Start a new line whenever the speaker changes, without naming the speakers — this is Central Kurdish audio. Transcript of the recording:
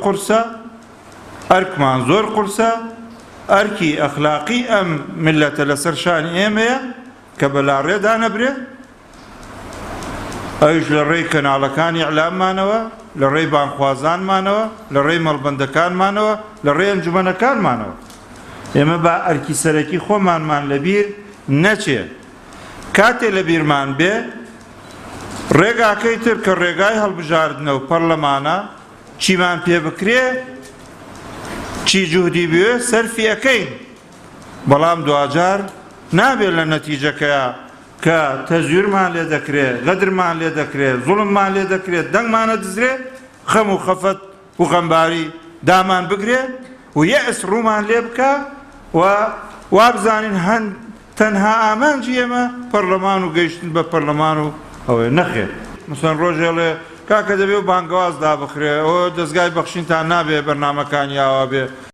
قورسە، ئەرکمان زۆر قورسە، ئەرکی ئەخلاقی ئەم میللەتە لەسەر شانی ئێمەیە کە بە لاڕێدا نەبرێ، ئەویش لە ڕێی کەناڵەکانی ئیعلاممانەوە، لە ڕێی بانگخوازانمانەوە، لە ڕێی مەڵبەندەکانمانەوە، لە ڕێی ئەنجومەنەکانمانەوە. ئێمە با ئەرکی سەرەکی خۆمانمان لەبیر نەچێ. کاتێ لەبیرمان بێ، ڕێگاکەی تر کە ڕێگای هەڵبژاردنە و پەڕلەمانە، چیمان پێ بکرێ، چی جوهدی بوێ سەرفی ئەکەین، بەڵام دواجار نابێ لە نەتیجەکەیا کە تەزویرمان لێ دەکرێ، غەدرمان لێ دەکرێ، زوڵممان لێ دەکرێ، دەنگمان ئەدزرێ، خەم و خەفەت و غەمباری دامان بگرێ و یەئس ڕوومان لێ بکا و وابزانین هەند تەنها ئامانجی ئێمە پەڕلەمان و گەیشتن بە پەڕلەمان و ئەوەیە. نەخێر. مەسەلەن ڕۆژێ ئەڵێ کاکە دەبێ و بانگەواز دابخرێ، ئەوە دەزگای بەخشینتان نابێ بەرنامەکانی ئاوا بێ.